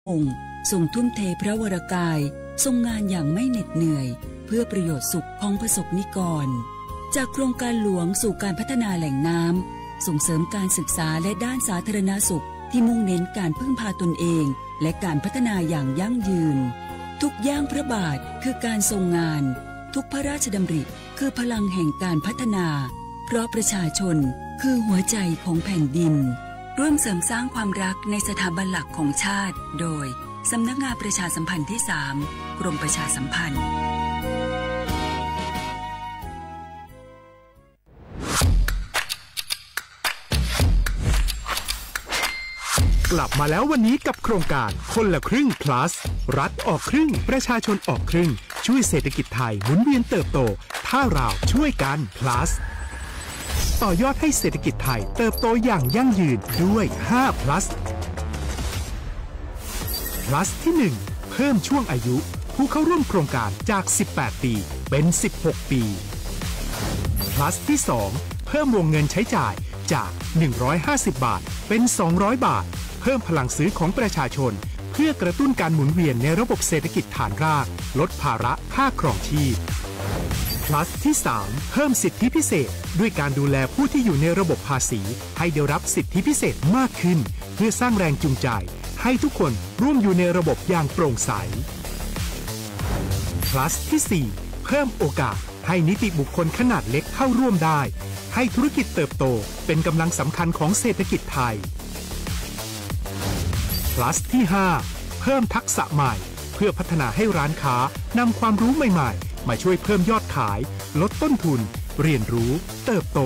องค์ ทรงทุ่มเทพระวรกาย ทรงงานอย่างไม่เหน็ดเหนื่อย เพื่อประโยชน์สุขของประสบนิกร จากโครงการหลวงสู่การพัฒนาแหล่งน้ำ ส่งเสริมการศึกษาและด้านสาธารณสุข ที่มุ่งเน้นการพึ่งพาตนเอง และการพัฒนาอย่างยั่งยืน ทุกย่างพระบาทคือการทรงงาน ทุกพระราชดำริคือพลังแห่งการพัฒนา เพราะประชาชนคือหัวใจของแผ่นดิน ร่วมเสริมสร้างความรักในสถาบันหลักของชาติ โดย สำนักงานประชาสัมพันธ์ที่สาม กรมประชาสัมพันธ์ กลับมาแล้ววันนี้กับโครงการคนละครึ่ง plus รัฐออกครึ่ง ประชาชนออกครึ่ง ช่วยเศรษฐกิจไทยหมุนเวียนเติบโต ถ้าเราช่วยกัน plus ต่อยอดให้เศรษฐกิจไทยเติบโตอย่างยั่งยืนด้วย ห้า plus plus ที่ หนึ่ง เพิ่มช่วงอายุผู้เข้าร่วมโครงการจาก สิบแปด ปี เป็น สิบหก ปี plus ที่ สอง เพิ่มวงเงินใช้จ่ายจาก หนึ่งร้อยห้าสิบ บาท เป็น สองร้อย บาท เพิ่มพลังซื้อของประชาชน เพื่อกระตุ้นการหมุนเวียนในระบบเศรษฐกิจฐานราก ลดภาระค่าครองชีพ plus ที่ สาม เพิ่มสิทธิพิเศษ ด้วยการดูแลผู้ที่อยู่ในระบบภาษี ให้ได้รับสิทธิพิเศษมากขึ้น เพื่อสร้างแรงจูงใจ ให้ทุกคนร่วมอยู่ในระบบอย่างโปร่งใส plus ที่ สี่ เพิ่มโอกาสให้นิติบุคคลขนาดเล็กเข้าร่วมได้ ให้ธุรกิจเติบโต เป็นกำลังสำคัญของเศรษฐกิจไทย plus ที่ ห้า เพิ่มทักษะใหม่ เพื่อพัฒนาให้ร้านค้านำความรู้ใหม่ๆ มาช่วยเพิ่มยอดขาย ลดต้นทุน เรียนรู้ เติบโต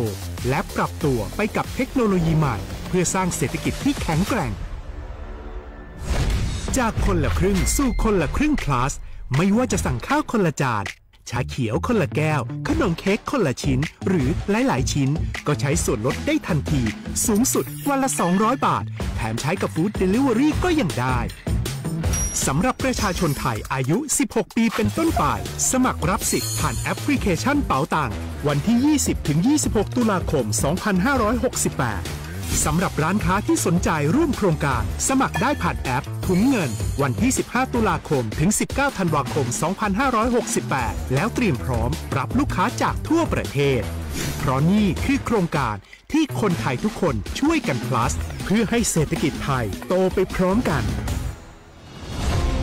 และปรับตัวไปกับเทคโนโลยีใหม่ เพื่อสร้างเศรษฐกิจที่แข็งแกร่ง จากคนละครึ่งสู่คนละครึ่ง plus ไม่ว่าจะสั่งข้าวคนละจาน ชาเขียวคนละแก้ว ขนมเค้กคนละชิ้น หรือหลายๆ ชิ้น ก็ใช้ส่วนลดได้ทันที สูงสุดวันละ สองร้อย บาท แถมใช้กับ Food Delivery ก็ยังได้ สำหรับประชาชนไทยอายุ สิบหก ปีเป็นต้นไป สมัครรับสิทธิ์ผ่านแอปพลิเคชันเป๋าตัง วันที่ ยี่สิบ ถึง ยี่สิบหก ตุลาคม สองพันห้าร้อยหกสิบแปด สำหรับร้านค้าที่สนใจร่วมโครงการ สมัครได้ผ่านแอปถุงเงิน วันที่ สิบห้า ตุลาคม ถึง สิบเก้า ธันวาคม สองพันห้าร้อยหกสิบแปด แล้วเตรียมพร้อมรับลูกค้าจากทั่วประเทศ เพราะนี่คือโครงการที่คนไทยทุกคนช่วยกัน plus เพื่อให้เศรษฐกิจไทยโตไปพร้อมกัน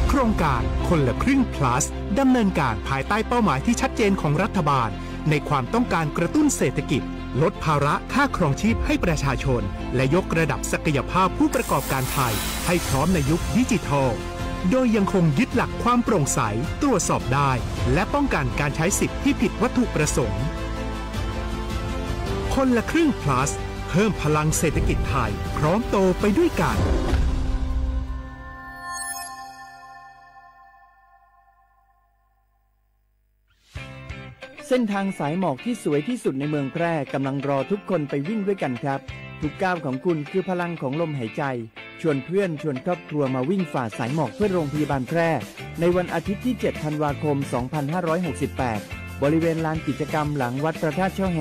โครงการคนละครึ่ง plus ดำเนินการภายใต้เป้าหมายที่ชัดเจนของรัฐบาล ในความต้องการกระตุ้นเศรษฐกิจ ลดภาระค่าครองชีพให้ประชาชน และยกระดับศักยภาพผู้ประกอบการไทย ให้พร้อมในยุคดิจิทัล โดยยังคงยึดหลักความโปร่งใส ตรวจสอบได้ และป้องกันการใช้สิทธิ์ที่ผิดวัตถุประสงค์ คนละครึ่ง plus เพิ่มพลังเศรษฐกิจไทย พร้อมโตไปด้วยกัน เส้นทางสายหมอกที่สวยที่สุดในเมืองแพร่กำลังรอทุกคนไปวิ่งด้วยกันครับ ทุกก้าวของคุณคือพลังของลมหายใจ ชวนเพื่อนชวนครอบครัวมาวิ่งฝ่าสายหมอกเพื่อโรงพยาบาลแพร่ ในวันอาทิตย์ที่ เจ็ด ธันวาคม สองพันห้าร้อยหกสิบแปด บริเวณลานกิจกรรมหลังวัดพระธาตุช่อแฮ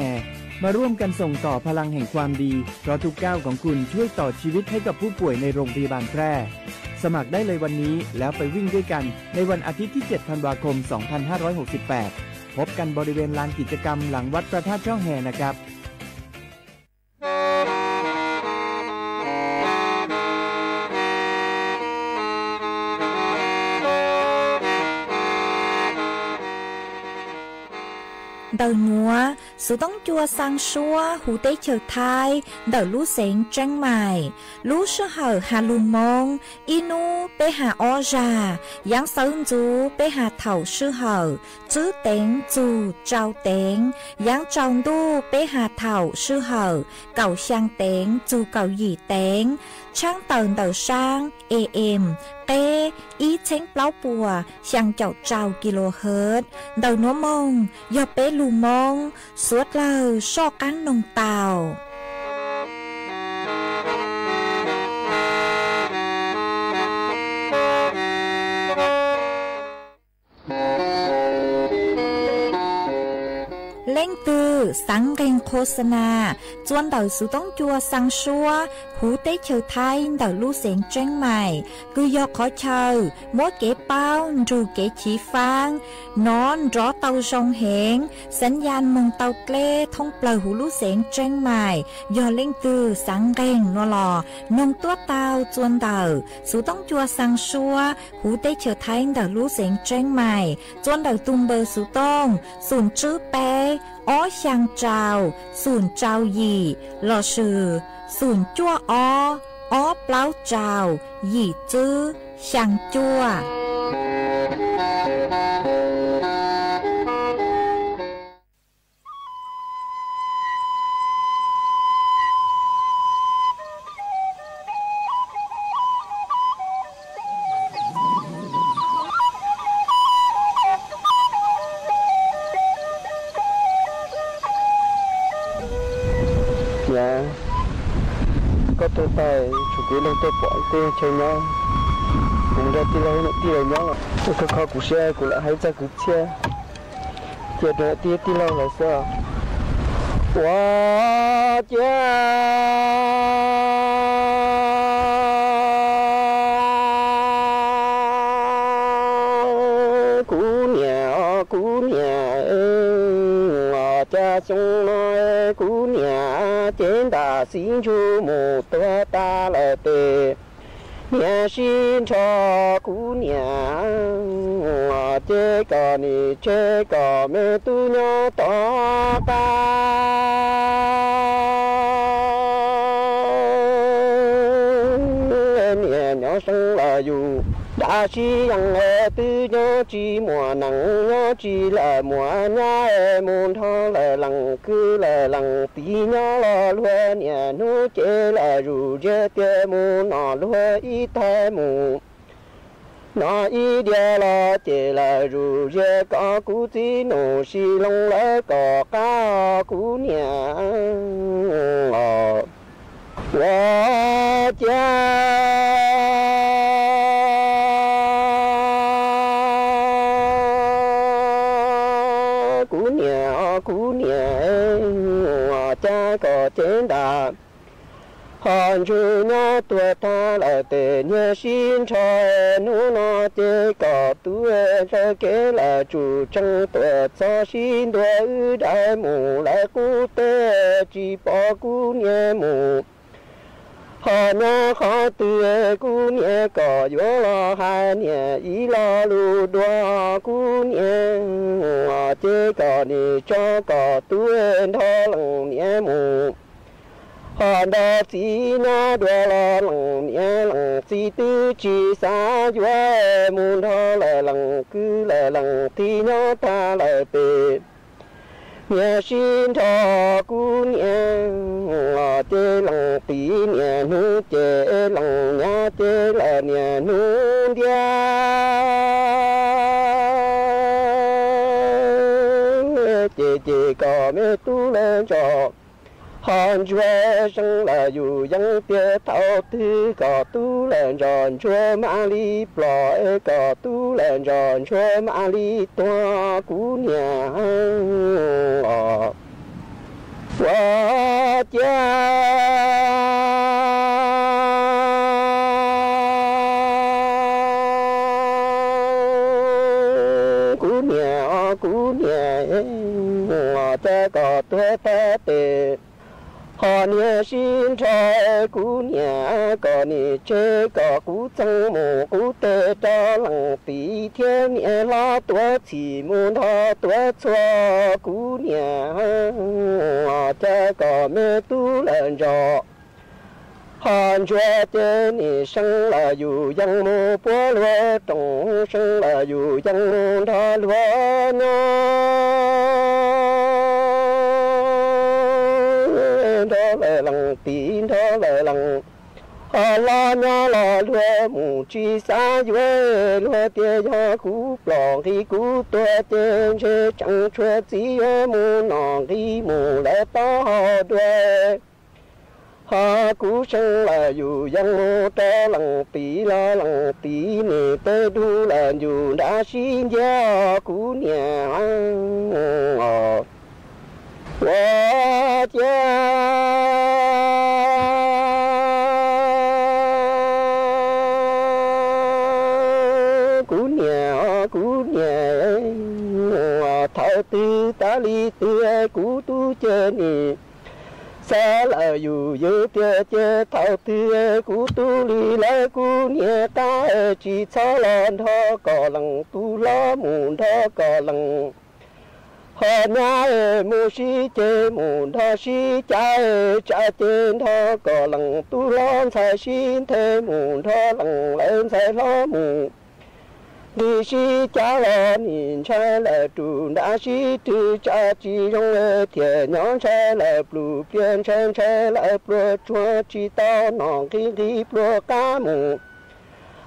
มาร่วมกันส่งต่อพลังแห่งความดี เพราะทุกก้าวของคุณช่วยต่อชีวิตให้กับผู้ป่วยในโรงพยาบาลแพร่ สมัครได้เลยวันนี้แล้วไปวิ่งด้วยกันในวันอาทิตย์ที่ เจ็ด ธันวาคม สองพันห้าร้อยหกสิบแปด พบกันบริเวณลานกิจกรรมหลังวัดพระธาตุช่อแฮนะครับ Ntawm nuav, xuv toob cua xaa suab huv teb chaws Thaib ntawm lub xeev Tseeb Maim. Lub sij hawm has lug Moob, ib nub peb has ob zag, yaav xawv ntxuv peb has thaum sij hawm tswb teev txug tsau teev, yaav tsaus ntuj peb has thaum sij hawm kaum xyaa teev txug kaum yim teev, tshaab tawm ntawm saab A M qeb ib txheeb plaub puas xyaa caum rau kilohertz. Ntawm nuav moog yog peb lug Moob, suav dlawg soj qaab noog tau. Leej twg Xaav nqeeg qhua xa nas txua ntawm xuv toob cua xaa suab huv teb chaws Thaib ntawm lub xeev Tseeb Mais, kws yog qhov chaw muab kev paub nrug kev chiv faab nov nrov tau zoo heev, xaav yaj moog tau dleb thoob plawg huv lub xeev Tseeb Mais. Yog leej twg xaav nqeeg no los noog tuab tau txua ntawm xuv toob cua xaa suab huv teb chaws Thaib ntawm lub xeev Tseeb Mais txua ntawm tug npawb xuv tooj xoom tswb peb ob xyaa rau xoom rau yim lossis xoom cuaj ob ob plaub rau yim tswb xyaa cuaj. Niam, koj tuag tas tshuav kuv ib leeg tuaj pom tej chaw nyob, kuv mus nrog tij laug niam tij lawv nyob lawm. Koj kho kuv siab, kuv lam hais txog kwv txhiaj cia rau niam tij tij laug lawv xwb. Ua ciav kuv niam, kuv niam, cas xyoo no kuv niam cev ntam xib ntsug mus tuag tas lawm tes, niam sib nrho kuv niam ces kom nim tseg kom me tub nyob tom qab. Niam nyob seev lawm yus dab sib yees, twb nyob tsis muaj nees nyob tsis lawm muaj nyab, mus nrho lawm lees kwv lawm lees tij nyob los luag niam hnub ces lawm zus zeb tias mus no luag ib tag mus no ib diav los ces lawm zus zeb kom kuv txiv nus sib loo lawv kom qab kuv niam. Ua ciav kuv niam, kuv niam, cas kom cev ntam ho ntsug nyob tuag tag lawm tes niag sib nrho, hnub no ces kom tub ntsawj kev lawm tsum tsees tuam txog sib ntua wb dawb mus lawv qub teb tsis pom kuv niam mus. Ho nyob qhov twg kuv niam kom yuav los hais niam ib lo lus dua kuv niam, ces kom nim tso kom tub nrog lees niam mus. Ho nrog txiv nyob dua los lees niam lees txiv twb tsis xav yuav, mus nrog lawm lees kwv lawm lees tij nyob tag lawm pem. Niam sib nrho kuv niam, ces lees tij niam hnub ces lees nyab ces lawm niam hnub ntiab. Ces ces kom me tub lawv ntso ho ntsuag seev lawm yus yeej tias thaum twg kom tub lawv ntso ntsuag mam li plom, kom tub lawv ntso ntsuag mam li tuag kuv niam. Ua ciav kuv niam, kuv niam, cas kom tuag tag tes ho niam sib nrho kuv niam, kom nim tseg kom kuv txeev mus qub teb rau lees tij thiab niam hlob tuav txhim mus nrog tuav txhua kuv niam, cas kom me tub lawv ntso ho ntsuag ces nim seev lawm yus yeej mus puab luag roos, seev lawm yus yeej mus nrog luag nyob, nrog lawm lees tij nrog lawm lees ho los nyob los luag mus tsis xav yuav, luag tias yog kuv plom nqi kuv tuag ces ntshe tseem tshuav txiv yuav mus nom nqi mus lawv taub hau dua. Ho kuv seev lawm yus yeej mus rau lees tij los lees tij nim tej dub lawm yus nrab sib ntiab kuv niam. Ua ciav kuv niam, kuv niam, thaum twg tas li twg kuv tub ces nim xav lawm yus, yus tias ces thaum twg kuv tub li lawm kuv niam qab, tsis txhob los nrog kom lees, tub hlob mus nrog kom lees. Ho nyab es mus sib ceg mus nrog sib cav, tsam ces nrog kom lees, tub hlob ntxhais sib nthe mus nrog lees, lawv ntxhais hlob mus nqis sib cav los nim ntshai lawm rus nrad sib rwg, tsam tsis zoo thiaj nyob ntshai lawm plum pliaj, ntshai ntshai lawm pluag tsuag, tsis tau nom nqhis nqhis pluag qab mus,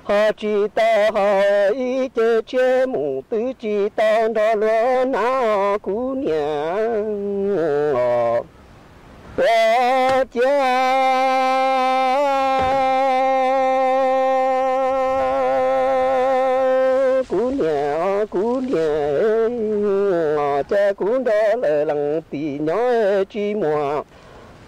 ho tsis tau haus ib ce tshiab mus twb tsis tau nrog luag hnav, kuv niam. Ua ciav kuv niam, kuv niam, cas kuv nrog lawv lees tim nyob tsis muaj,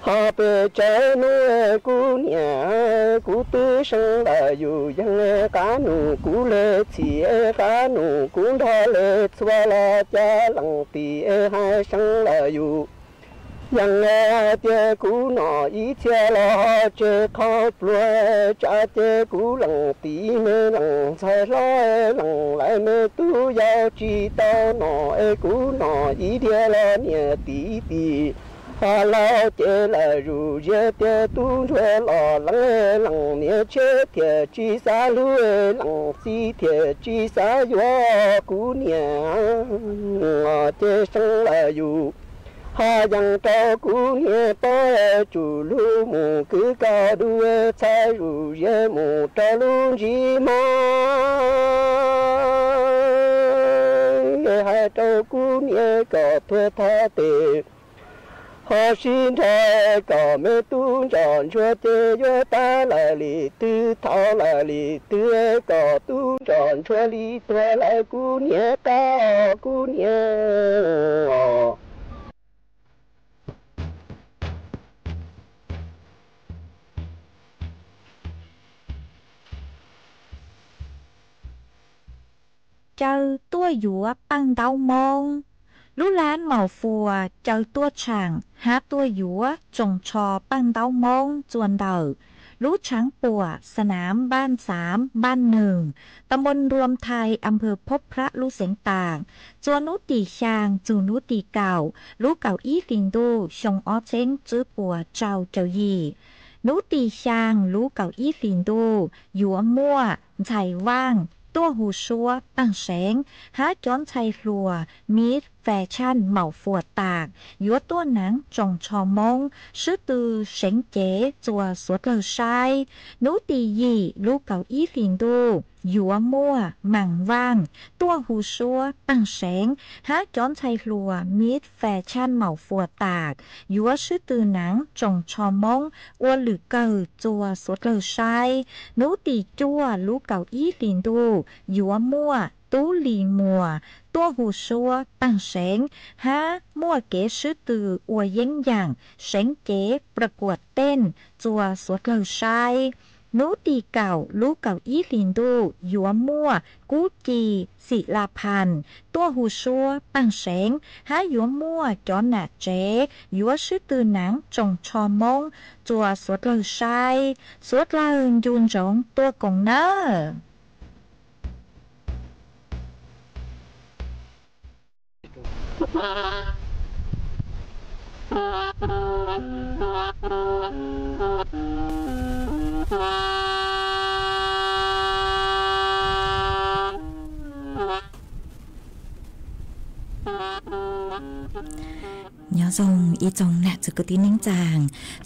ho pes tsawg hnub kuv niam, kuv twb seev lawm yus, yeej qab nus kuv le txhim, qab nus kuv nrog le txhua los cas lees tim hais seev lawm yus. Yeej hais tias kuv nom ib txhia los ho tseg qhov pluag, tsam ces kuv lees tim me lees ntxhais hlob, lees lawv me tub yau tsis tau nom es kuv nom ib diav los niam tim tim. Ho laus ces lawm zus ziab tias tub ntsuag los lees, lees niam tshiab thiaj tsis xav hlub, lees txiv thiaj tsis xav yuav, kuv niam, ces seev lawm yus. Ho yeej rau kuv niam pab tsum lug mus kwv kaus du txhais zus ziab mus rau lub ntsib hmo, hais rau kuv niam kom thuav thaj tes, ho sib nrhais kom me tub ntsom ntsuag ces yuav tag lawm li twg, thaum lawm li twg kom tub ntsom ntsuag li tuag lawm kuv niam qab, kuv niam. Caw tuaj yuav paj ntaub moob. Lub lab Maum Fuas caw tuaj tshaam hab tuaj yuav tsoos tsho paj ntaub moob txua ntawm lub tshaav puam Xanav Npaj Xav Npaj Nwg, ta npoo Nruas Thais, am phawv Phob Phrab lub xeev Taas. Txua nub tim xyaa txug nub tim kaum lub kaum ib hlis ntuj xyoo ob txheeb tswb puas rau caum yim. Nub tim xyaa lub kaum ib hlis ntuj yuav muaj ntxhais vaaj tuaj hu suab Paaj Seev hab cov ntxhais hluas Mib Fas Tshaaj Maum Fuas Taam yuav tuaj naav tsoos tsho moob swb tw seev cev txua suav dlawg saib. Nub tim yim lub kaum ib hlis ntuj yuav muaj Maam Vaaj tuaj hu suab Paaj Seev hab cov ntxhais hluas Mib Fas Tshaaj Maum Fuas Taam yuav swb tw naav tsoos tsho moob ua lwm kawg txua suav dlawg saib. Nub tim cuaj lub kaum ib hlis ntuj yuav muaj Tub Lis Muas tuaj hu suab Paaj Seev hab muaj kev swb tw ua yeeb yaam seev cev pra kuam teej txua suav dlawg saib. Nub tim kaum lub kaum ib hlis ntuj yuav muaj Kub Ci Xim La Phas tuaj hu suab Paaj Seev hab yuav muaj cov nam tsev yuav swb tw naav tsoos tsho moob txua suav dlawg saib. Suav dlawg ncu ntsoov tuaj koom nawb. Nyob zoo ib tsoom nam txiv kwv tij neej tsaa,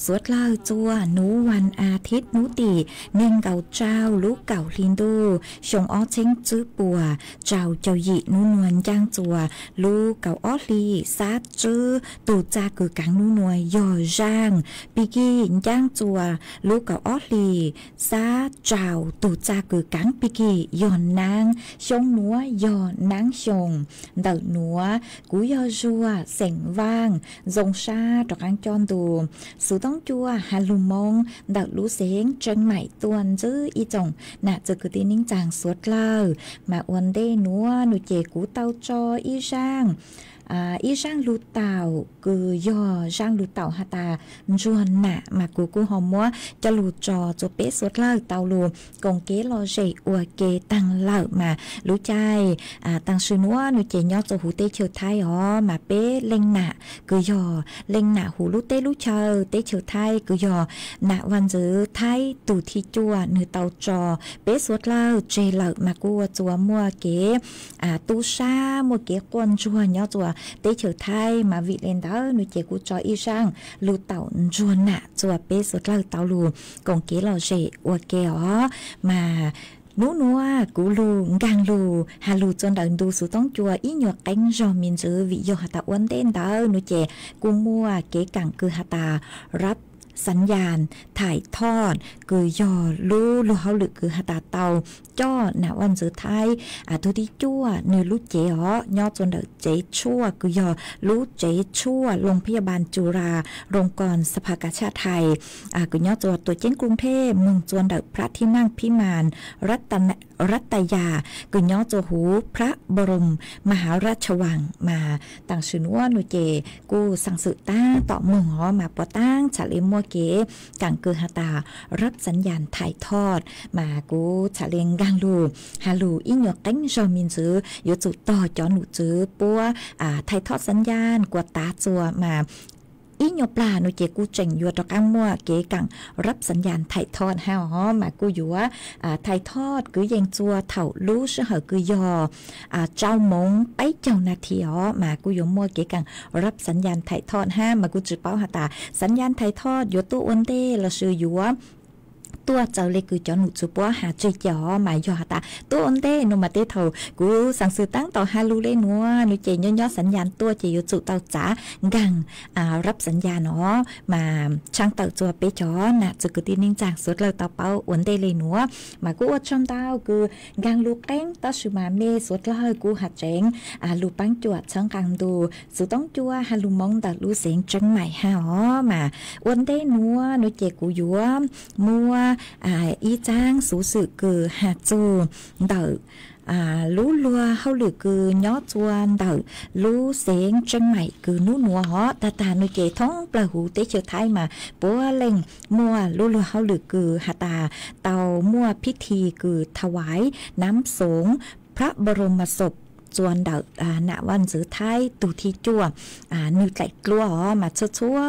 suav dlawg txua nub vas as thiv nub tim neeg nkaum rau lub kaum hli ntuj xyoo ob txheeb tswb puas rau caum yim nub nua ncaaj txua lub kaum ob hli xab tswb tug txaj kws kaav nub nua yog zaaj Pig Kig ncaaj txua lub kaum ob hli xab rau tug txaj kws kaav Pig Kig yog naab xyoo nuav yog naab xyoo ntawm nuav kuv yog Zuag xeem Vaaj zoo sab rov qaab coj ntu xuv toob cua has lug Moob ntawm lub xeev Tseeb Maim tuaj ntxiv ib tsoom nam txwv kwv tij neej tsaa suav dlawg. Mas ua ntej nuav nua ces kuv tau tso ib zaaj, ib zaaj lug taum kws yog zaaj lug taum has tas ntsuag nam, mas kuv kuj ho muab coj lug tso tsua peb suav dlawg tau lug koom kev lom zem ua ke taag lawm. Mas lub caij taag sim nuav nua ces nyob tsua huv teb chaws Thaib os, mas peb leej nam kws yog leej nam huv lub teb lub chaw teb chaws Thaib kws yog nam vaj ntxwv Thaib tug thib cuaj nwg tau tso peb suav dlawg tseg lawm, mas kuj ua tsua muaj kev tub sab muaj kev quaj ntsuag nyob tsua teb chaws Thaib. Mas vim le ntawd nua ces kuv tso ib zaaj lug taum ntsuag nam tsua peb suav dlawg tau lug koom kev lom zem ua ke os. Mas nub nuav kuv lug nkaag lug has lug tsua ntawm ntu xuv toob cua ib nyuas qeeb zog me ntsis vim yog has tas ua ntej ntawd nua ces kuj muaj kev kaam kws has tas rab xav yas thaim thoj kws yog lub luag hauj lwm kws has tas tau coj nam vaj ntxwv Thaib tug thib cuaj nwg lub cev os nyob tsua ntawm tsev tshuaj kws yog lub tsev tshuaj Loo Phaj Yaj Bas Cu Ras Rooj Koos Xab Phas Kav Tshaj Thais kws nyob tsua tuam ceeb Kruj Thej moog tsua ntawm Phab Thib Naaj Phib Mas Rab Tayas kws nyob tsua huv Phab Npoo Roos Mas Has Rab Tsha Vaas. Mas taag sim nuav nua ces kuj xaa xwm taab tom moog os, mas puav taab txhad le muaj kev kaam kws has tas rab xav yas thaim thoj. Mas kuv txhad le nkaag lug has lug ib nyuas qeeb zog me ntsis yuav tsum tog cov num tswv puab thaim thoj xav yas kuas tav tsua. Mas ib nyuas plag nua ces kuj tseem yuav rov qaab muaj kev kaam rab xav yas thaim thoj hab os, mas kuj yuav thaim thoj kwv yees tsua thaum lub sij hawm kws yog tsau moov peb caug nas this os, mas kuj yuav muaj kev kaam rab xav yas thaim thoj hab. Mas kuj tsi paub has tas xav yas thaim thoj yuav tuaj ua ntej lossis yuav tuaj txawv le kws cov num tswv puab has tseg cia os. Mas yog has tas tuaj ua ntej nua mas tej thaum kuv xaa xwm taab tom has lug le nuav nua ces nyob nyob xav yas tuaj ces yuav tsum tau txav nkaag rab xav yas no. Mas tshaaj tawm tsua peb cov nam txwv kwv tij neej tsaa suav dlawg tau paub ua ntej le nuav. Mas kuj ua tsaug ntau kws nkaag lug qeeb tab sis mas mej suav dlawg kuj has tseev lug paab cuam txhawb nqaa ntu xuv toob cua has lug Moob ntawm lub xeev Tseeb Maim hab os. Mas ua ntej nuav nua ces kuv yuav muab ib tsaab xuv xwm kws has txug ntawm lub luag hauj lwm kws nyob tsua ntawm lub xeev Tseeb Maim kws nub nuav os. Tag tag nua ces thoob plawg huv teb chaws Thaib mas puab leej muaj lub luag hauj lwm kws has tas tau muaj phib thi kws thawaiv nam xoov Phab Npoo Roos Mas Xob tsua ntawm nam vaj ntxwv Thaib tug thib cuaj nwg dlaim dluab os. Mas txhua txhua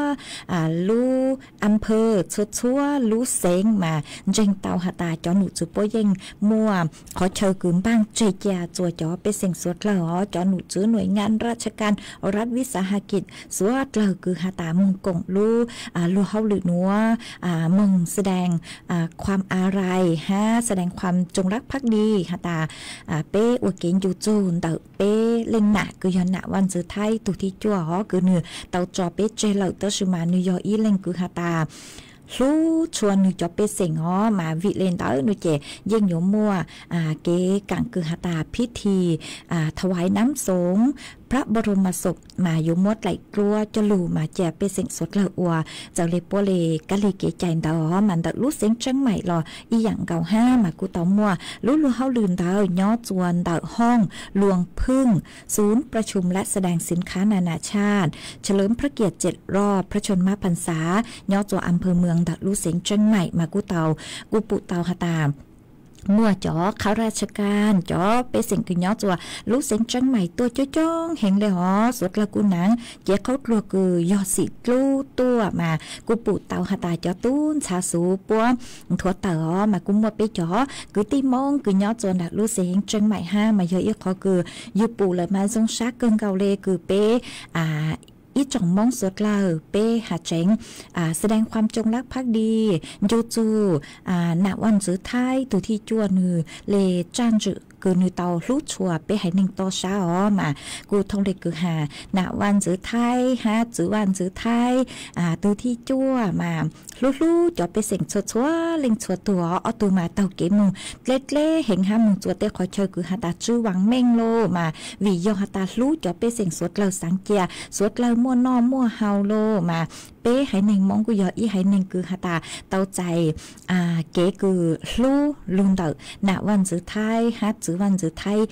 lub a phawv txhua txhua lub xeev mas ntseeg tau has tas cov num tswv puab yeej muaj qhov chaw kws npaaj tseg cia tsua cov pej xeem suav dlawg os. Cov num tswv nuam ngan raj tshaj kan raj vij xav ha kis suav dlawg kws has tas moog koom lub luag hauj lwm nuav moog xav dees khuam a rai hab xav dees khuam tsoom lab phab di has tas peb ua kev ncu txug ntawm peb leej nam kws yog nam vaj ntxwv Thaib tug thib cuaj os, kws nwg tau tso peb tseg lawm tab sis mas nwg yog ib leeg kws has tas hlub tshua nwg cov pej xeem os. Mas vim le ntawd nua ces yeej yuav muaj kev kaam kws has tas phib thi thawaiv nam xoov Phab Npoo Roos Mas Xob mas yuav muab dlaim dluab coj lug mas cia pej xeem suav dlawg ua txawv le puab le kab lig kev cai ntawd os. Mas ntawm lub xeev Tseeb Maim los ib yaam nkaus hab mas kuj tau muaj lub luag hauj lwm ntawd nyob tsua ntawm hoob Luam Phooj Xub Paj Tshum Lab Xav Dees Xim Khab Na Na Tshaj Tsha Lawv Phab Kiam Tseem Roj Phab Tshum Mab Phas Xav nyob tsua a phawv Muas ntawm lub xeev Tseeb Maim mas kuj tau, kuj pum tau has tas muaj cov qhab raj tshaj kan cov pej xeem kws nyob tsua lub xeev Tseeb Maim tuaj coob coob heev le os. Suav dlawg kuj naav cev qhaub dluag kws yog xim dlub tuaj mas kuj pum tau has tas cov tub ntxhab xuv puab nthuav tawm os. Mas kuj muaj peb cov kwv tij Moob kws nyob tsua ntawm lub xeev Tseeb Maim hab mas yog ib qhov kws yug pum lawm mas zoo sab kawg nkaus le kws peb ib tsoom Moob suav dlawg peb has tseev xav dees khuam tsoom lab phab di ncu txug nam vaj ntxwv Thaib tug thib cuaj nwg le tsaj ntswm kws nws tau hlub tshua peb haiv neeg toj sab os mas kuj thooj li kws has nam vaj ntxwv Thaib hab txwv vaj ntxwv Thaib tug thib cuaj mas hlub hlub cov pej xeem txhua txhua leej txhua tug os. Ob tug mas taug kev moog dleb dleb heev hab moog txua tej qhov chaw kws has tas tswb vaas meej lauj mas vim yog has tas hlub cov pej xeem suav dlawg xaav cia suav dlawg muaj noj muaj haus lauj mas peb haiv neeg Moob kuj yog ib haiv neeg kws has tas tau txais kev kws hlub lug ntawm nam vaj ntxwv Thaib hab txwv vaj ntxwv Thaib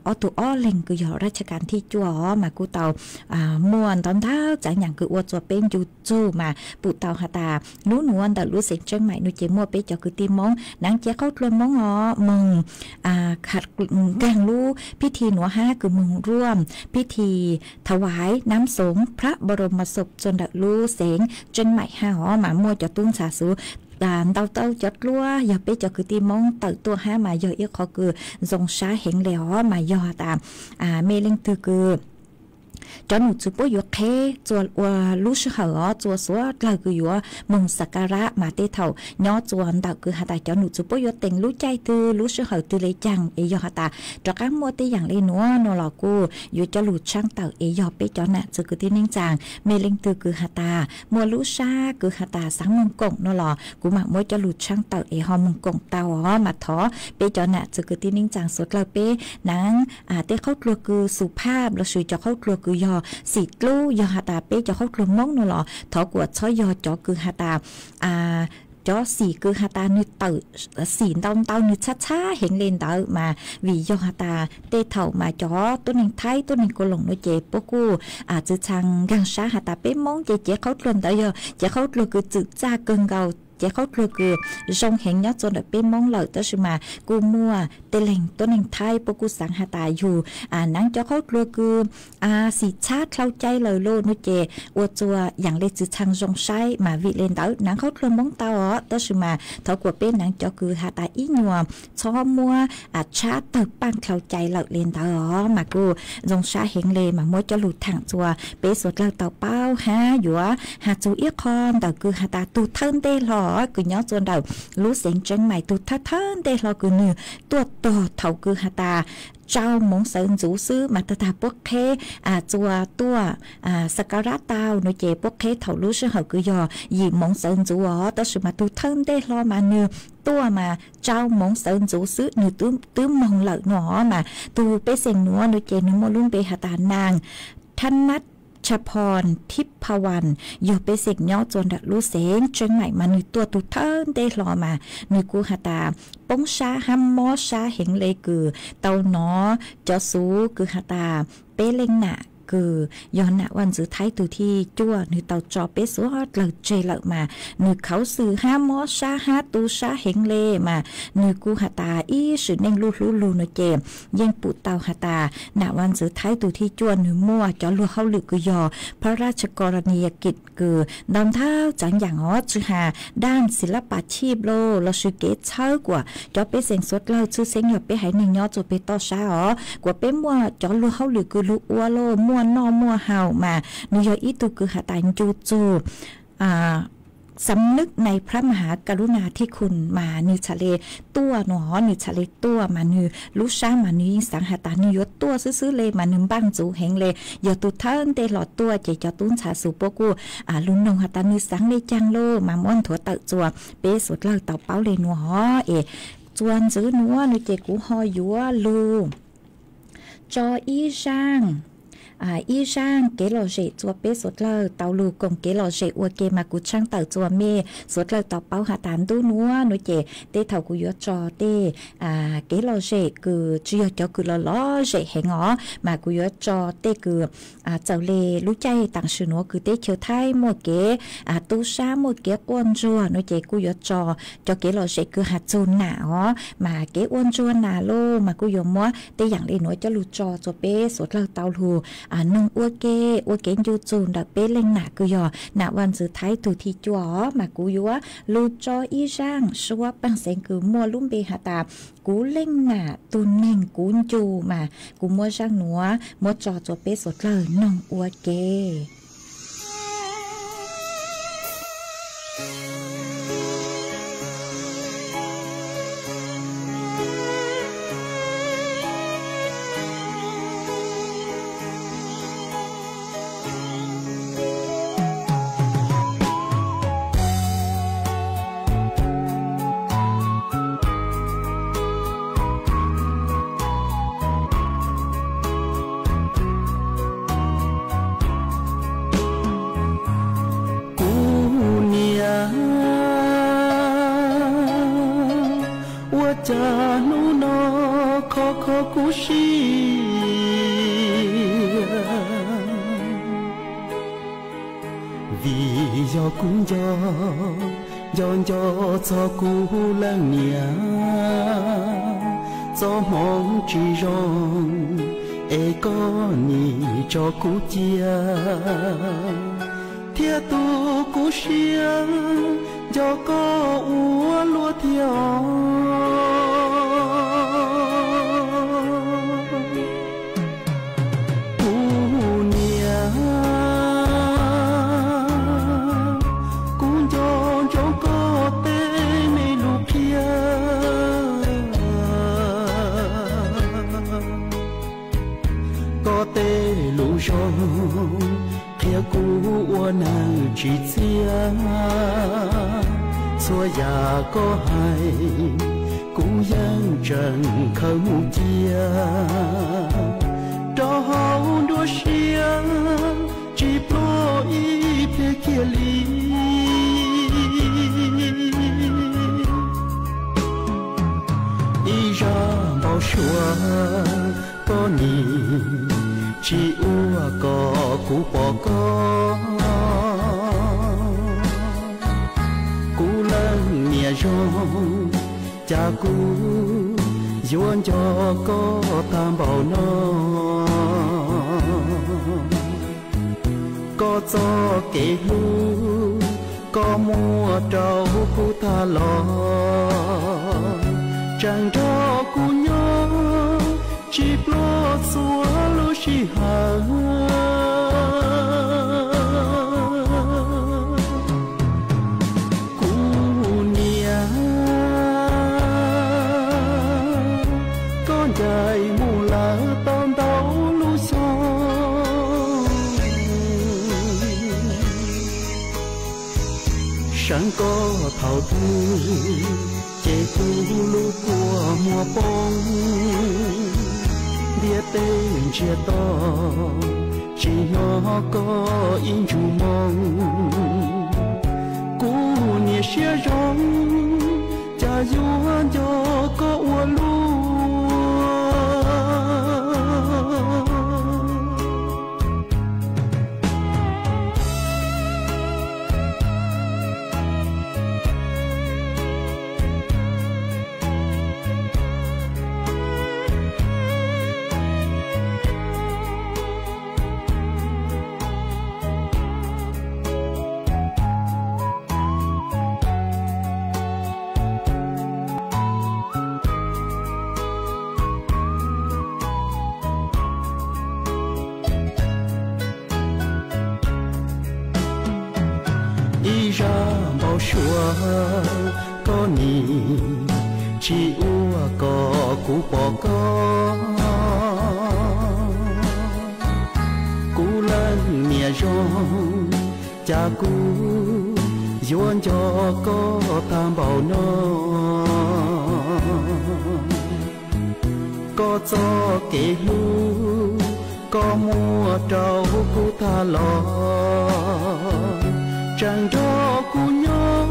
ob tug ob leeg kws yog raj chav kas thib cuaj os mas kuj tau muaj ntau ntau txaav yaam kws ua txua peb ncu txug mas pum tau has tas nub nuav ntawm lub xeev Tseeb Maim nuav ces muaj peb cov kwv tij Moob naav cev qaub dluag Moob os moog nkaag lub phib thi nuav hab kws moog ruaj phib thi thov vais nam xoov phab npau rau mas xob txua ntawm lub xeev Tseeb Maim hab os mas muaj cov tub ntxhais xuv ntau tau cov dluab yog peb cov kwv tij Moob tawm tuaj hab mas yog ib qhov kws zoo sab heev le os mas yog has tas mej leej twg kws cov num txwv puab yuav qheb txua ua lub sij hawm os txua suav dlawg kws yuav moog xav ka rab mas tej thaum nyob txua ntawm kws has tas cov num txwv puab yuav teem lub caij twg lub sij hawm twg le caag es yog has tas rov qaab muaj tej yaam le nuav no los kuj yuav coj lug tshaab tawm es yog peb cov nam txwv kwv tij neej tsaa mej leej twg kws has tas muaj lub sab kws has tas xaav moog koom no los kuv mam muab coj lug tshaab tawm es ho moog koom tau os mas thov peb cov nam txwv kwv tij neej tsaa suav dlawg peb naav tej qaub dluag kws xu phaj lossis cov qaub dluag kws yog xim dlub yog has tas peb cov qaub dluag Moob no los thov kuas txhob yog cov kws has tas cov xim kws has tas nwg tawm xim ntau ntau nwg txhab txhab heev le ntawd mas vim yog has tas tej thaum mas cov tuab neeg Thaib tuab neeg Kaus Loos nuav ces puab kuj txwv txhaa nkaag sab has tas peb Moob ces cev qaub dluag ntawd yog cev qaub dluag kws txwm txaj kawg nkaus cev qaub dluag kws zoo heev nyob txua ntawm peb Moob lawm tab sis mas kuj muaj tej leeg tuab neeg Thaib puab kuj xaav has tas yug naav cov qaub dluag kws xim txhab dlhau cai lawm lauj no ces ua txua yaam le txwv txhaa zoo saib mas vim le ntawd naav qaub dluag Moob tau os tab sis mas thov kuas peb naav cov kws has tas ib nyuas txhob muab txhab tawg paaj dlhau cai lawm le ntawd os mas kuj zoo sab heev le mas muab coj lug thaam txua peb suav dlawg tau paub hab yuav has txug ib qho ntawm kws has tas tug thawj ntej hlo kws nyob txua ntawm lub xeev Tseeb Maim tug thawj thawj ntej hlo kws nwg tuaj tog thaum kws has tas rau moov sawv ntxuv xwb mas tag tag puab qheb txua tuaj xav ka rab tau no ces puab qheb thaum lub sij hawm kws yog yim moov sawv ntxuv os tab sis mas tug thawj ntej hlo mas nwg tuaj mas rau moov sawv ntxuv xwb nwg twb moog lawm no mas tug pej xeem nuav no ces nwg muaj lub npe has tas Naag Thab Nab Tshaj Phoo Thib Pha Vas yog pej xeem nyob txua ntawm lub xeev Tseeb Maim mas nwg tuaj tug thawj ntej hlo mas nwg kuj has tas poob sab hab mob sab heev le kws tau nov cov xuv kws has tas peb leej nam kws yog nam vaj ntxwv Thaib tug thib cuaj nwg tau tso peb suav dlawg tseg lawm mas nwg khauv xwm hab mob sab hab tu sab heev le mas nwg kuj has tas ib sim neej luj hlub lug no ces yeej pum tau has tas nam vaj ntxwv Thaib tug thib cuaj nwg muaj cov luag hauj lwm kws yog phab raj kor ni ya kij kws ntau ntau txaav yaam os tsi has daj xis lab pas chij lossis kev txhawb kuas cov pej xeem suav dlawg tshwj xeeb yog peb haiv neeg nyob txua peg toj sab os kuas peb muaj cov luag hauj lwm kws lug ua lug muaj noj muaj haus mas nwg yog ib tug kws has tas ncu txug xam nub nai phab ma has ka lub nas thij khum mas nwg txhad le tuaj no os nwg txhad le tuaj mas nwg lub sab mas nwg yeej xaav has tas nwg yuav tuaj xwb xwb le mas nwg npaaj ntxuv heev le yog tug thawj ntej hlo tuaj ces cov tub ntxhais xuv puab kuj lug noog has tas nwg xaav le caag lauj mas muab nthuav tawm txua peb suav dlawg tau paub le nuav os es txua ntxwv nuav no ces kuv ho yuav lug tso ib zaaj ib zaaj kev lom zem txua peb suav dlawg tau lug koom kev lom zem ua ke mas kuv tshaaj tawm txua mej suav dlawg tau paub has tas ntuj nuav no ces tej thaum kuv yuav tso tej kev lom zem kws tsi yog cov kws lom lom zem heev os mas kuv yuav tso tej kws txawm le lub caij taam sim nuav kws teb chaws Thaib muaj kev tu sab muaj kev quaj ntsuag no ces kuj yuav tso cov kev lom zem kws has txug nam os mas kev ua ntsuag nam lauj mas kuj yuav muab tej yaam le nuav coj lug tso txua peb suav dlawg tau lug noog ua ke ua kev ncu txug ntawm peb leej nam kws yog nam vaj ntxwv Thaib tug thij cuaj os mas kuv yuav lug tso ib zaaj suab paaj xeev kws muaj lub npe has tas kuv leej nam tug neeg kuv ncu mas kuv muab zaaj nuav muab tso txua peb suav dlawg noog ua ke. kuv siab. Vim yog kuv nco, nco nco txog kuv leej niam, txoj hmoov tsis zoo es koj nim tso kuv cia, thiab tu kuv siab nco koj ua luaj thiab os. Kuv niam, kuv nco ntsoov koj tej me lus qhia, koj tej lus zoo qhia kuv ua neeg tsis txiaj. Txhua yam koj hais kuv yeej tseem khaws mus cia rau hauv nruab siab, tsis pluag ib pliag kiag li. Ib zaj npau suav koj nim tsis ua kom kuv pom koj. Kuv leej niam zoo, cas kuv yuav nco koj tag npaum no. Koj txoj kev hlub koj muab rau kuv tag los, tseem nrog kuv nyob tsis pluag txhua lub sij hawm. Kuv niam, koj ncaim mus lawm tau ntau lub xyoo, seev koj thaum twg ces kuv lub kua muag poob, ntiaj teb ntsiag to tsis hnov koj ib ntsug moo. Kuv niam siab zoo, cas yuav nco koj ua luaj. Ib zaj npau suav koj nim tsis ua kom kuv pom koj. Kuv leej niam zoo, cas kuv yuav nco koj tag npaum no. Koj txoj kev hlub koj muab rau kuv tag los, tseem nrog kuv nyob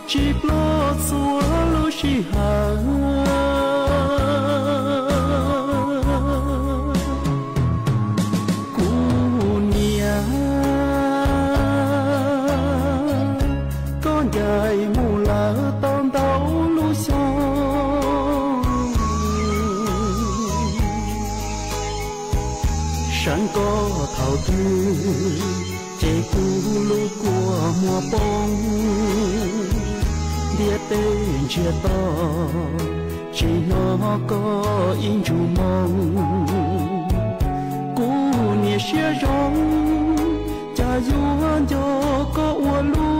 tsis pluag txhua lub sij hawm. Kuv niam, koj ncaim mus lawm tau ntau lub xyoo, seev koj thaum twg ces kuv lub kua muag poob, ntiaj teb ntsiag to tsis hnov koj ib ntsug moo. Kuv niam siab zoo, cas yuav nco koj ua luaj.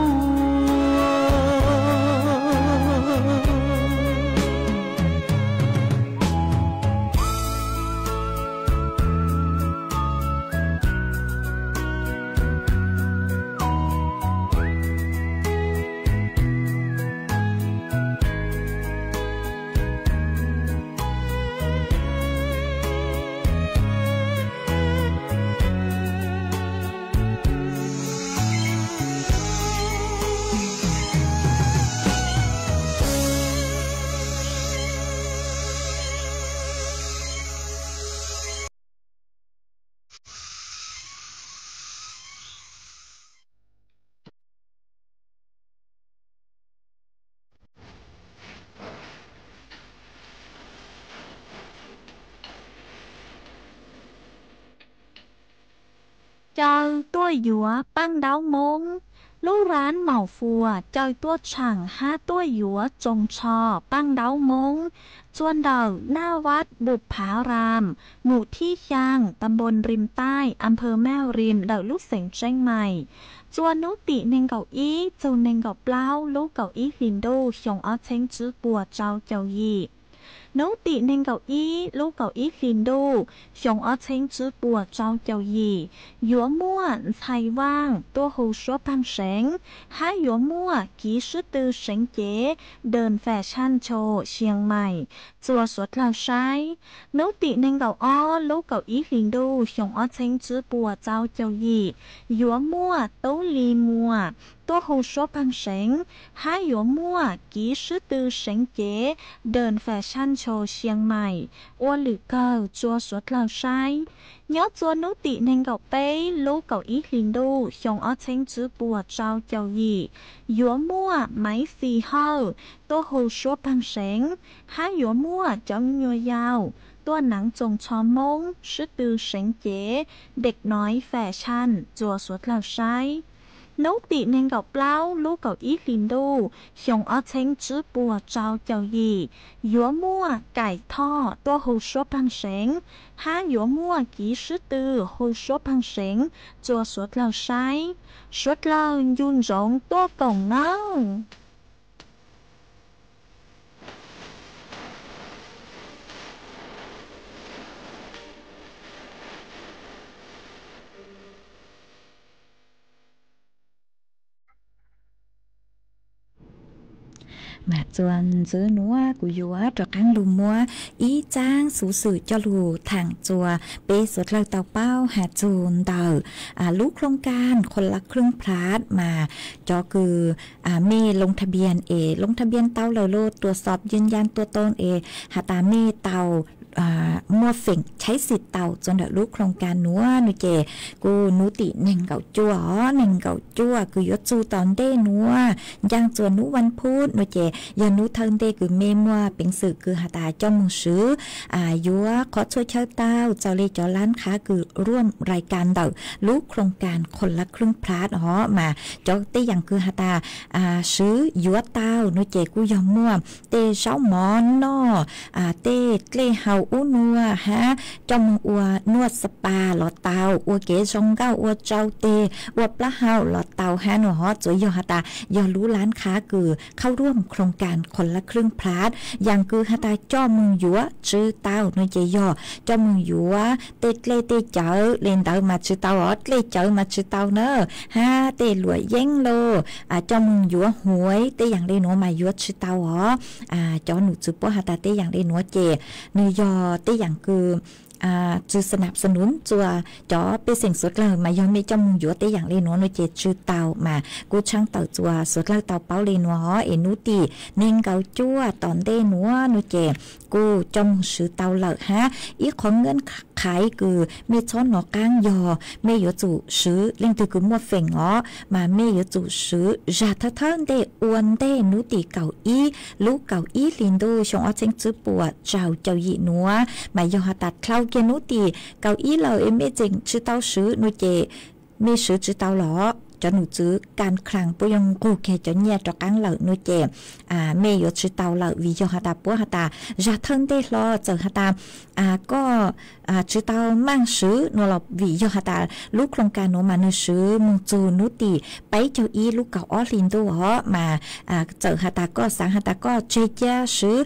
Caw tuaj yuav paj ntaub Hmoob. Lub rab maum fuas caw tuaj tshaam hab tuaj yuav tsoos tsho paj ntaub Hmoob. Txua ntawm Naj Vaj Npum Phav Ram, mus thib xyaa, ta npoo Rim Taij, a nphawv Maj Rim, ntawm lub xeev Tseeb Mais. Txua hnub tim neeg nkaum ib txug neeg nkaum plaub lub kaum ib hlis ntuj xyoo ob txheeb tswb puas rau caum yim. Hnub tim neeg nkaum ib lub kaum ib hlis ntuj xyoo ob txheeb tswb puas rau caum yim, yuav muaj ntxhais vaaj tuaj hu suab paag seev, hab yuav muaj kiv sib tw seev cev Đơn Fashion Show Chiang Mai txua suav dlawg saib. Hnub tim neeg nkaum ob lub kaum ib hlis ntuj xyoo ob txheeb tswb puas rau caum yim, yuav muaj Tub Lis Muas tuaj hu suab paag seev, hab yuav muaj kiv sib tw seev cev Đơn Fashion Show Chiang Mai ua lwm kawg txua suav dlawg saib. Nyob txua hnub tim neeg nkaum peb lub kaum ib hlis ntuj xyoo ob txheeb tswb puas rau caum yim, yuav muaj Maiv Xis Hawj tuaj hu suab paag seev, hab yuav muaj cov me nyuam yaus tuaj naav tsoos tsho Moob sib tw seev cev Dej Noiv Fashion txua suav dlawg saib. Hnub tim neeg nkaum plaub lub kaum ib hlis ntuj xyoo ob txheeb tswb puas rau caum yim, yuav muaj Kaim Thoj tuaj hu suab paag seev, hab yuav muaj kiv sib tw hu suab paag seev txua suav dlawg saib. Suav dlawg ncu ntsoov tuaj koom nawb. Mas txua ntxiv nuav kuv yuav rov qaab lug muab ib tsaab xuv xwm coj lug thaam txua peb suav dlawg tau paub has txug ntawm lub โครงการคนละครึ่งพลัส mas cov kws mej ลงทะเบียน es ลงทะเบียน tau lawm los ตรวจสอบยืนยันตัวตน es has tas mej tau muaj feem ใช้สิทธิ์ tau txug ntawm lub โครงการ nuav no ces kuj nub tim neeg nkaum cuaj os, neeg nkaum cuaj kws yuav txug tom ntej nuav ncaaj txua nub วันพุธ no ces yog nub thawj ntej kws mej muaj peev xwm kws has tas coj moog swv yuav qhov txhua chaw tau, txawm le cov lab khav kws ร่วมรายการ ntawm lub โครงการคนละครึ่งพลัส os mas cov tej yaam kws has tas swv yuav tau no ces kuj yog muaj tej zaub mov noj, tej dlej haus ub nua hab coj moog ua นวด spa los tau, ua kev zoo nkauj, ua tsau teg, ua plaub hau los tau hab no hov. Txawm yog has tas yog lub lab khav kws เข้าร่วม โครงการคนละครึ่งพลัส yaam kws has tas coj moog yuav tsw tau no ces yog coj moog yuav tej dlej tej cawv le ntawd mas tsw tau os, dlej cawv mas tsw tau na, hab tej luam yeeb los coj moog yuav หวย tej yaam le nuav mas yuav tsw tau os. Cov num txwv puab has tas tej yaam le nuav ces nwg yog tej yaam kws tsw สนับสนุน txua cov pej xeem suav dlawg mas yog mej coj moog yuav tej yaam le nuav no ces tsw tau mas kuj tshaab tawm txua suav dlawg tau paub le nuav hov. Es nub tim neeg nkaum cuaj tom ntej nuav no ces kuj coj moog swv tau lawm hab ib qhov เงื่อนไข kws mej txhob nov qaab yog mej yuav tsum swv leej twg kws muaj feem os mas mej yuav tsum swv zag thawj thawj ntej ua ntej nub tim kaum ib lub kaum ib hlis ntuj xyoo ob txheeb tswb puas rau caum yim nuav. Mas yog has tas dlhau kiag nub tim kaum ib lawm es mej tseem tsw tau swv no ces mej swv tsw tau los cov num txwv การคลัง puab yuav nqug kiag cov nyiaj rov qaab lawm no ces mej yuav tsw tau lawm vim yog has tas puab has tas zag thawj ntej hlo. Txawm has tas koj tsw tau maaj swv no los vim yog has tas lub โครงการ nuav mas nwg swv moog txug nub tim peb caug ib lub kaum ob hlis ntuj os mas txawm has tas koj xaav has tas koj tseg cia swv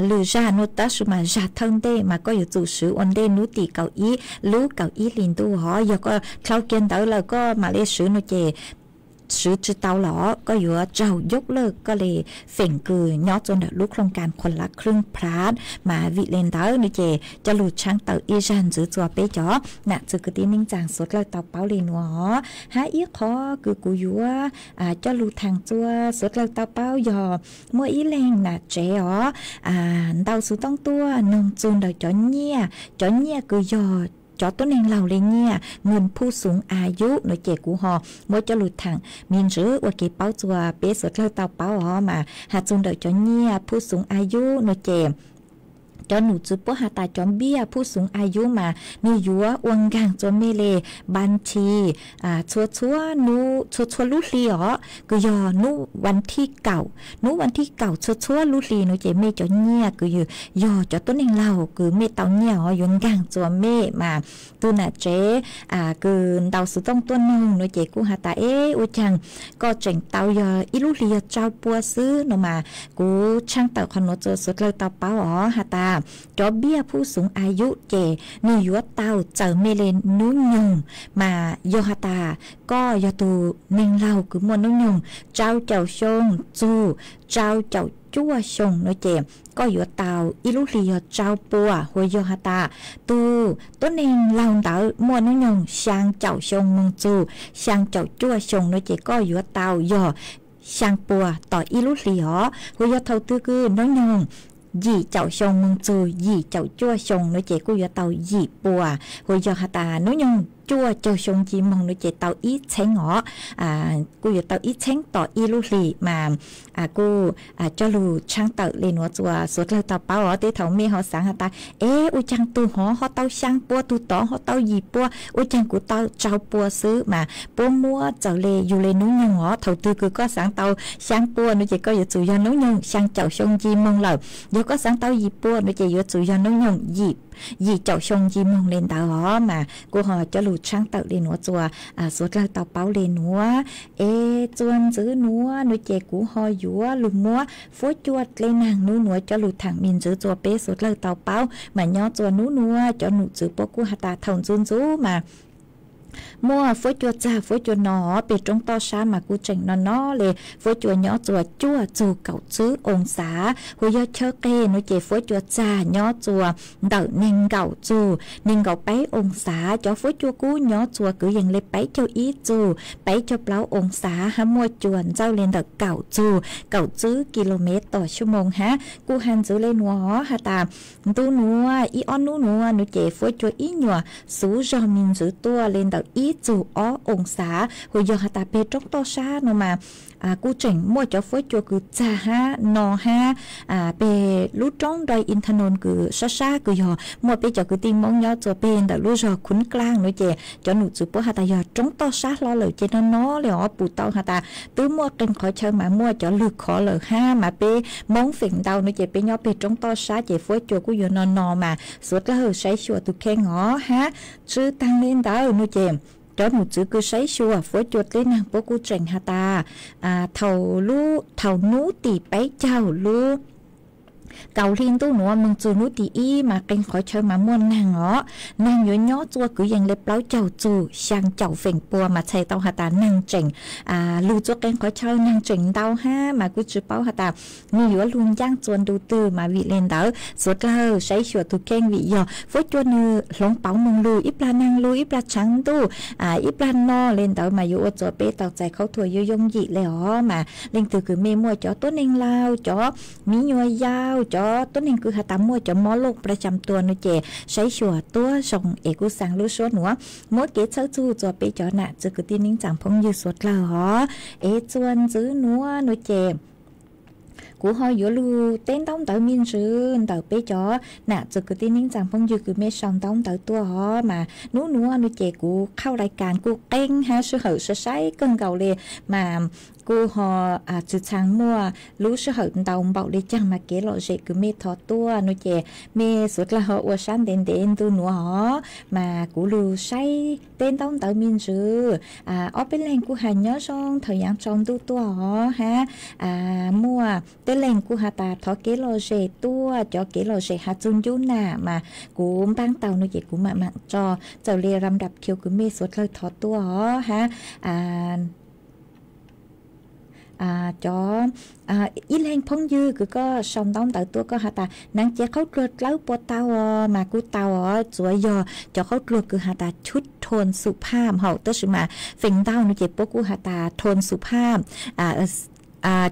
lwm zag no tab sis mas zag thawj ntej mas koj yuav tsum swv ua ntej nub tim kaum ib lub kaum ib hlis ntuj hov. Yog koj dlhau kiag ntawd lawm koj mam le swv no ces swv tsw tau los koj yuav raug ยกเลิก koj le feem kws nyob txua ntawm lub โครงการคนละครึ่งพลัส mas vim le ntawd no ces coj lug tshaab tawm ib zag ntxiv txua peb cov nam txwv kwv tij neej tsaa suav dlawg tau paub le nuav hov. Hab ib qhov kws kuv yuav coj lug thaam txua suav dlawg tau paub yog muaj ib leeg nam tsev os ntau xuv toob tuaj noog txug ntawm cov nyiaj, cov nyiaj kws yog cov tuab neeg laug le nyiaj เงินผู้สูงอายุ no ces kuv ho muab coj lug thaam me ntsis ua kev paub txua peb suav dlawg tau paub os mas has txug ntawm cov nyiaj ผู้สูงอายุ no ces cov num txwv puab has tas cov npiaj phuj xoov a yub mas nwg yuav ua nkaag txua mej le npav tshis txhua txhua lub hli os, kws yog nub vas thij kaum, nub vas thij kaum txhua txhua lub hli nuav ces mej cov nyiaj kws yog cov tuab neeg laug kws mej tau nyiaj os yuav nkaag txua mej mas tug nam tsev kws ntaus xuv tooj tuaj noog nuav ces kuj has tas, eb, ua caag koj tseem tau yog ib lub hli yog tsau pua xwb no mas kuv tshaaj tawm qhov nuav txua suav dlawg tau paub os has tas cov npiaj phuj xoov a yub ces nwg yuav tau txawm mej le nub nyoog mas yog has tas koj yog tug neeg laug kws muaj nub nyoog tsau caum xyoo txug tsau caum cuaj xyoo nuav ces koj yuav tau ib lub hli yog tsau pua, hu yog has tas tug tuab neeg laug ntawd muaj nub nyoog xyaa caum xyoo moog txug xyaa caum cuaj xyoo nuav ces koj yuav tau yog xyaa pua tom ib lub hli os. Hu yog thaus twg kws nub nyoog yim caum xyoo moog txug yim caum cuaj xyoo nuav ces kuj yuav tau yim pua, hu yog has tas nub nyoog cuaj caug xyoo nci moog nuav ces tau ib txheeb os, kuj yuav tau ib txheeb tom ib lub hli mas kuj coj lug tshaaj tawm le nuav txua suav dlawg tau paub os. Tej thaus mej ho xaav has tas, eb, ua caag tug hov ho tau xyaa pua, tug tod ho tau yim pua, ua caag kuv tau tsau pua xwb mas puab muab txawm le yug le nub nyoog os. Thaus twg kws koj xaav tau xyaa pua nuav ces koj yuav tsum yog nub nyoog xyaa caum xyoo nci moog lawm, yog koj xaav tau yim pua nuav ces yuav tsum yog nub nyoog yim caum xyoo nci moog le ntawd os mas kuj ho coj lug tshaaj tawm le nuav txua suav dlawg tau paub le nuav. Es txua ntxwv nuav nuav ces kuv ho yuav lug muab fuab cua dlej naag nub nuav coj lug thaam me ntsis txua peb suav dlawg tau paub mas nyob txua nub nuav cov num txwv puab kuj has tas thaus ntxuv ntxuv mas muaj fuab cua txag fuab cua no peg roob toj sab mas kuj tseem no no le, fuab cua nyob txua cuaj txug kaum tsib oo xav, hu yog chaw qeg nuav ces fuab cua txag nyob txua ntawm neeg nkaum txug neeg nkaum peb oo xav, cov fuab cua kub nyob txua kwv yees le peb caug ib txug peb caug plaub oo xav hab muaj cua ntxawj le ntawm kaum txug kaum tsib kilomev tom xuab moos hab. Kuj has ntxwv le nuav has tas ntu nuav ib ob nub nuav nuav ces fuab cua ib nyuas xuv zog me ntsis tuaj le ntawm ib txug ob oo xav, hu yog has tas peg roob toj sab nuav mas kuj tseem muaj cov fuab cua kws txag hab no hab peg lub roob nroj Inthanon kws sab sab kws yog muaj peb cov kwv tij Moob nyob txua peg ntawm lub zog Khuv Klaaj nuav ces cov num txwv puab has tas yog roob toj sab hlo lawm ces no no le os pum tau has tas twb muaj qee qhov chaw mas muaj cov lwg khov lawm hab mas peb Moob feem ntau nuav ces peb nyob peg roob toj sab ces fuab cua kuj yuav no no mas suav dlawg saib xyuas tug kheej os hab. Tsi taag le ntawd nuav ces cov num txwv kws saib xyuas fuab cua dlej naag puab kuj tseem has tas thaus lub, thaus nub tim peb caug lub kaum hli ntuj nuav moog txug nub tim ib mas qee qhov chaw mas muaj naag os, naag yuav nyob txua kwv yees le plaub caug txug xyaa caum feem pua mas txhais tau has tas naag tseem lug txua qee qhov chaw naag tseem ntau hab mas kuj tsi paub has tas nwg yuav lug ncaaj txua ntu twg mas vim le ntawd suav dlawg saib xyuas tug kheej vim yog fuab cua nwg hloov pauv moog lug ib plag naag lug ib plag tshaav ntuj ib plag no le ntawd mas yuav ua txua peb tau txais khaub thuas yooj yooj yim le os mas leej twg kws mej muaj cov tuab neeg laug cov miv nyuas yau cov tuab neeg kws has tas muaj cov mob looj pla cam tua nuav ces saib xyuas tuab zoo es kuj xaa lub suab nuav muab kev txhawb txug txua peb cov nam txiv kwv tij neej tsaa phooj ywg suav dlawg os. Es txua ntxwv nuav nuav ces kuv ho yuav lug teb ntaub ntawv me ntsis ntawm peb cov nam txiv kwv tij neej tsaa phooj ywg kws mej sau ntaub ntawv tuaj os mas nub nuav nuav ces kuv qhauj lais kas kuj qeeb hab sij hawm sai sai kawg nkaus le mas kuj ho tsi txhaa muaj lub sij hawm ntau npaum le caag mas kev lom zem kws mej thov tuaj nuav ces mej suav dlawg ho ua sab ntev ntev ntu nuav os mas kuv lug saib teb ntaub ntawv me ntsis ob peb leeg kuj has nyob zoo thaum yaav tsaus ntuj tuaj os hab muaj tej leeg kuj has tas thov kev lom zem tuaj cov kev lom zem has txug ncuj nam mas kuv npaab tau nuav ces kuv maam maam tso txawm le ram dap khiu kws mej suav dlawg thov tuaj os hab cov ib leeg phooj ywg kws koj sau ntaub ntawv tuaj koj has tas naav cev qhaub dluag dlawb puas tau os mas kuj tau os txuav yog cov qhaub dluag kws has tas chub thon xum phaj haum tab sis mas feem ntau nuav ces puab kuj has tas thon xum phaj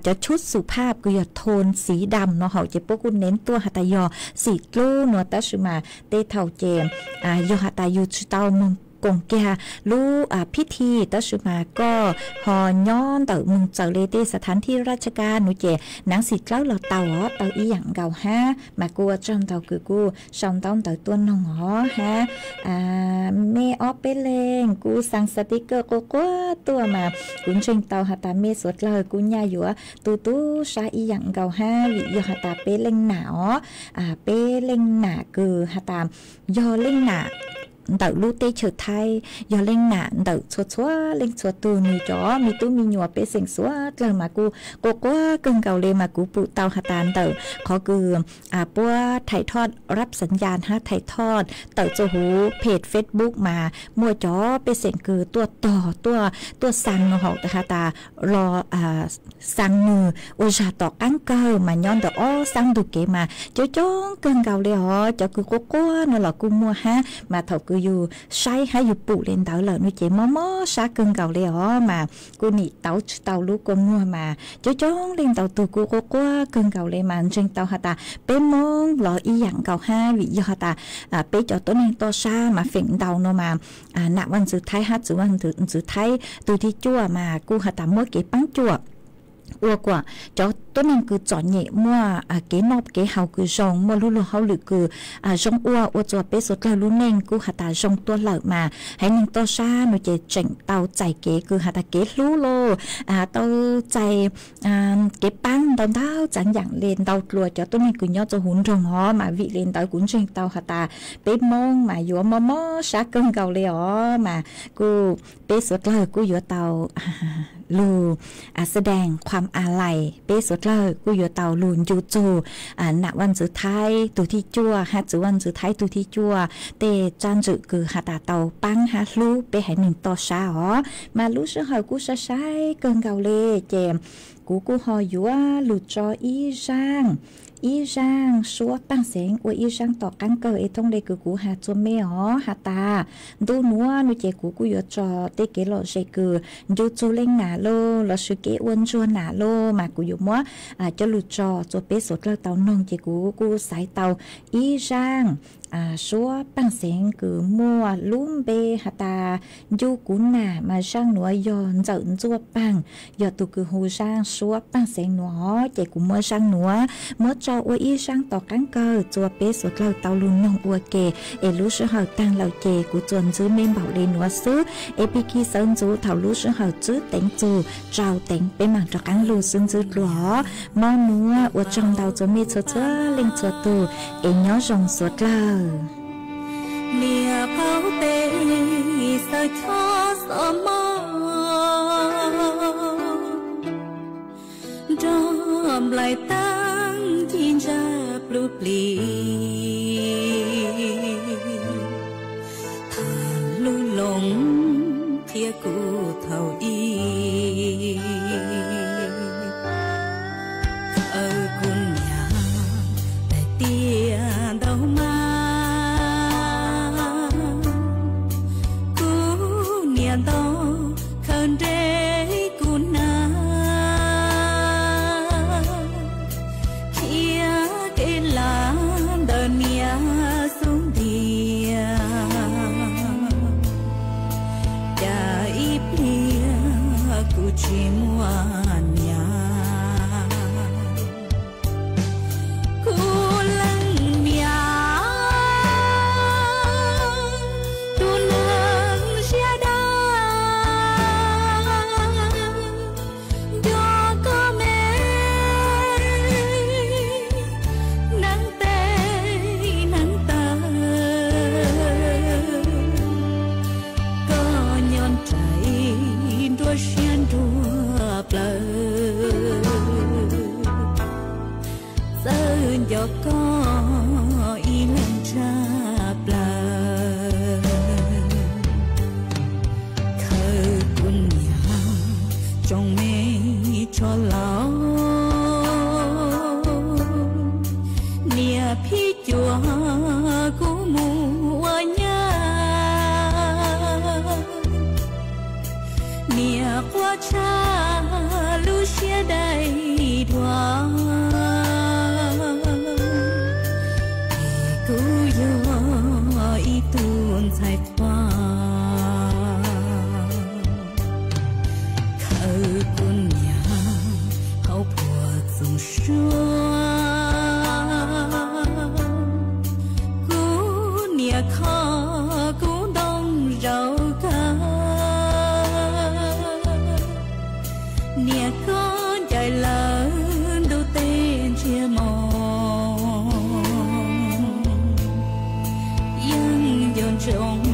cov chub xum phaj kws yog thon xiv dam no haum ces puab kuj neev tuaj has tas yog xim dlub nuav tab sis mas tej thaum ces yog has tas yug tsi tau moog koom kiag lub phib thi, tab sis mas koj ho nyob ntawm mus txawm li tej xav thav thij raj tshaj kab nuav ces naav xim dlawb los tau os, tau ib yaam nkaus hab. Mas kuj ua tsaug ntau kws kuj sau ntaub ntawv tuaj noog os hab. Mej ob peb leeg kuj xaa xav tiv kawj quaj quaj tuaj mas kuv ntseeg tau has tas mej suav dlawg kuj nyaj yuav tu tub sab ib yaam nkaus hab, vim yog has tas peb leej nam os, peb leej nam kws has tas yog leej nam ntawm lub teb chaws Thaib, yog leej nam ntawm txhua txhua leej txhua tug, nwg cov me tub me nyuam pej xeem suav dlawg mas kuj quaj quaj kawg nkaus le. Mas kuv pum tau has tas ntawm qhov kws puab thaim thoj rab xav yas hab thaim thoj tawm txua huv peg Facebook mas muaj cov pej xeem kws tuaj tog tuaj xaa no has tas los xaa nwg ua zag tom qaab kawg mas nyob ntawm ob xaab ntug kev mas coob coob kawg nkaus le os. Cov kws quaj quaj no los kuj muaj hab, mas thaum kws yug saib hab yug pum le ntawd lawm no ces mob mob sab kawg nkaus le os, mas kuj nim tauv tsi tau lub kua muag mas coob coob leej ntau tug kuj quaj quaj kawg nkaus le. Mas ntseeg tau has tas peb Moob los ib yaam nkaus hab, vim yog has tas peb cov tuab neeg toj sab mas feem ntau no mas nam vaj ntxwv Thaib hab txwv vaj ntxwv Thaib tug thib cuaj mas kuj has tas muab kev paab cuam ua kuas cov tuab neeg kws txom nyem muaj kev noj kev haus kws zoo, muaj lub luag hauj lwm kws zoo ua, ua txug peb suav dlawg lub neej kuj has tas zoo tuaj lawm mas haiv neeg toj sab no ces tseem tau txais kev kws has tas kev hlub lauj, tau txais kev paab ntau ntau txaav yaam le ntau dlua cov tuab neeg kws nyob txua huv nroog os. Mas vim le ntawd kuv ntseeg tau has tas peb Moob mas yuav mob mob sab kawg nkaus le os. Mas kuj peb suav dlawg kuj yuav tau lug xav dees khuam a lais, peb suav dlawg kuj yuav tau lug ncu txug nam vaj ntxwv Thaib tug thib cuaj hab txwv vaj ntxwv Thaib tug thib cuaj tej tsab ntswm kws has tas tau paab hab hlub peb haiv neeg toj sab os. Mas lub sij hawm kuj sai sai kawg nkaus le, ces kuv kuj ho yuav lug tso ib zaaj, ib zaaj suab paaj xeev ua ib zaaj tom qaab kawg es thoob le kws kuv has txua mej os has tas ntu nuav no ces kuv kuj yuav tso tej kev lom zem kws ncu txug leej nam lauj, lossis kev ua ntsuag nam lauj, mas kuv yuav muab coj lug tso txua peb suav dlawg tau noog. Ces kuv kuj xaiv tau ib zaaj suab paaj xeev kws muaj lub npe has tas ncu kuv nam, mas zaaj nuav yog Ntxawm Ntxuaj Paag, yog tug kws hu zaaj suab paaj xeev nuav os. Ces kuv muab zaaj nuav muab tso ua ib zaaj tom qaab kawg txua peb suav dlawg tau lug noog ua ke. Es lub sij hawm taag lawm ces kuv txuas ntxwv mej npaum le nuav xwb. Es pig kig sawv ntxuv thaum lub sij hawm tswb teev txug tsau teev peb maam rov qaab lug xwb ntxwb dlua os. Mob nuav ua tsaug ntau txua mej txhua txhua leej txhua tug, es nyob zoo suav dlawg. Niam qaug tes xaws chob xov mog, nrog nplaim taab ci ntsa plub plig. Tham lub loo qhia kuv thaum i, aw kuv niam, tais tiaj ntau mas, kuv niam ntau khaws nreg kuv na, khiav kev lam ntawm Tsua, kuv niam kho kuv ntoo zaum kawg, niam koj ncaim lawv ntuj teb ntsiag mog, yeej nco ntsoov